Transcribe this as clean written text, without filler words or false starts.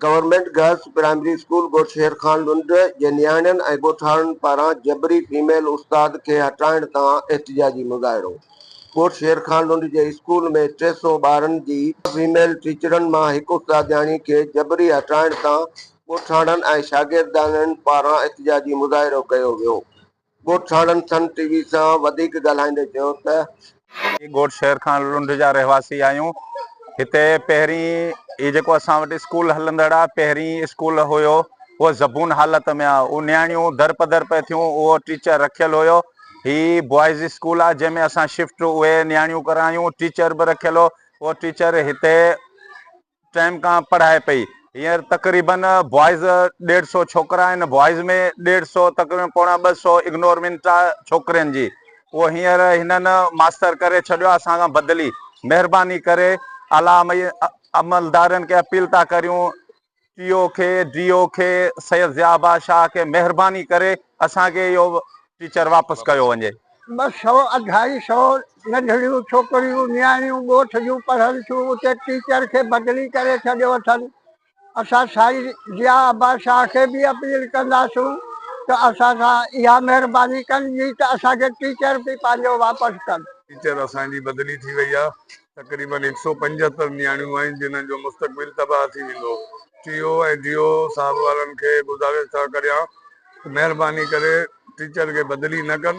Government girls primary school ڳوٺ شير خان لنڊ جي نياڻين ۽ ڳوٺاڻن پاران جبري فيميل استاد کي هٽائڻ تان احتجاجي مظاهرو ڳوٺ شير خان لنڊ جي اسڪول ۾ 300 ٻارن جي فيميل ٽيچرن مان هڪ استادياڻي کي جبري هٽائڻ تان ڳوٺاڻن ۽ شاگردياڻين پاران احتجاجي مظاهرو ڪيو ويو ڳوٺاڻن سن ٽي وي سان وڌيڪ ڳالهائيندي چيو ته. ڳوٺ شير خان لنڊ جا رهواسي آهيون هتي پهرين هي جيڪو اسان وٽ اسڪول هلندڙ آ پهرين اسڪول هيو اهو زبون حالت ۾ آ اهو نياڻيون در پدر پئي ٿيون اهو ٽيچر رکيل هيو هي بوائز اسڪول آ جنهن ۾ اسان شفٽ اهي نياڻيون ڪرايون ٽيچر به رکيل هو اهو ٽيچر هتي ٽائيم کان پڙهائي پئي. هينئر تقريبن بوائز ڏيڍ سو ڇوڪرا آهن بوائز ۾ ڏيڍ سو تقريبن پوڻا 200 اگنورمينٽ آ ڇوڪرين جي اهو هينئر هنن ماستر ڪري ڇڏيو آ اسان کان بدلي مهرباني ڪري اعليٰ عملدارن کي اپيل ٿا ڪريون ٽي او کي ڊي او کي سيد ضياء عباس شاهه کي مهرباني ڪري اسان کي اهو ٽيچر واپس ڪيو وڃي. 200 اڍائي سو ننڍڙيون ڇوڪريون نياڻيون ڳوٺ جون پڙهن ٿيون اتي ٽيچر کي بدلي ڪري ڇڏيو اٿن اسان سائين ضياء عباس شاهه کي به اپيل ڪنداسون ته اسان سان اها مهرباني ڪن جي ته اسان کي ٽيچر به پنهنجو واپس ڪن. ٽيچر اسان جي بدلي ٿي وئي آ تقريبن 175 نياڻيون آهن جنھن جو مستقبل تباهه ٿي ويندو ٽي او ۽ ڊي او صاحب وارن کي گذارش ٿا ڪريان ته مهرباني ڪري ٽيچر کي بدلي نه ڪن.